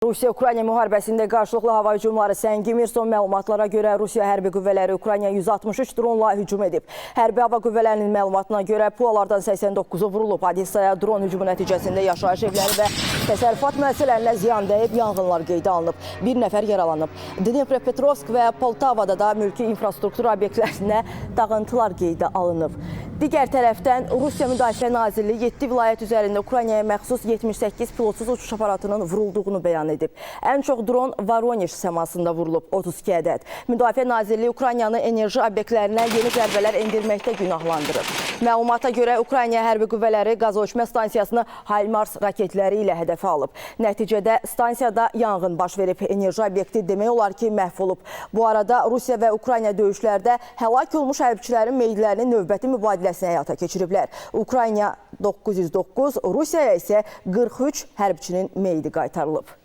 Rusiya-Ukrayna müharibəsində qarşılıqlı hava hücumları səngimir. Son məlumatlara görə Rusiya hərbi qüvvələri Ukraynaya 163 dronla hücum edib. Hərbi hava qüvvələrinin məlumatına görə PUA-lardan 89-u vurulub. Odessaya dron hücumu nəticəsində yaşayış evləri və təsərrüfat müəssisələrinə ziyan dəyib, yanğınlar qeydə alınıb. Bir nəfər yaralanıb. Dnipropetrovsk və Poltavada da mülki infrastruktur obyektlərinə dağıntılar qeydə alınıb. Digər tərəfdən Rusiya Müdafiə Nazirliyi 7 vilayət üzərində Ukraynaya məxsus 78 pilotsuz uçuş aparatının vurulduğunu bəyan edib. Ən çox dron Voronej səmasında vurulub, 32 ədəd. Müdafiə Nazirliyi Ukraynanı enerji obyektlərinə yeni zərbələr endirməkdə günahlandırıb. Məlumata görə Ukrayna hərbi qüvvələri qazölçmə stansiyasını HIMARS raketləri ilə hədəfə alıb. Nəticədə stansiyada yanğın baş verib. Enerji obyekti demək olar ki, məhv olub. Bu arada Rusiya və Ukrayna döyüşlərdə həlak olmuş hərbçilərin meyidlərinin növbəti mübadiləsini həyata keçiriblər. Ukrayna 909, Rusiyaya isə 43 hərbçinin meyidi qaytarılıb.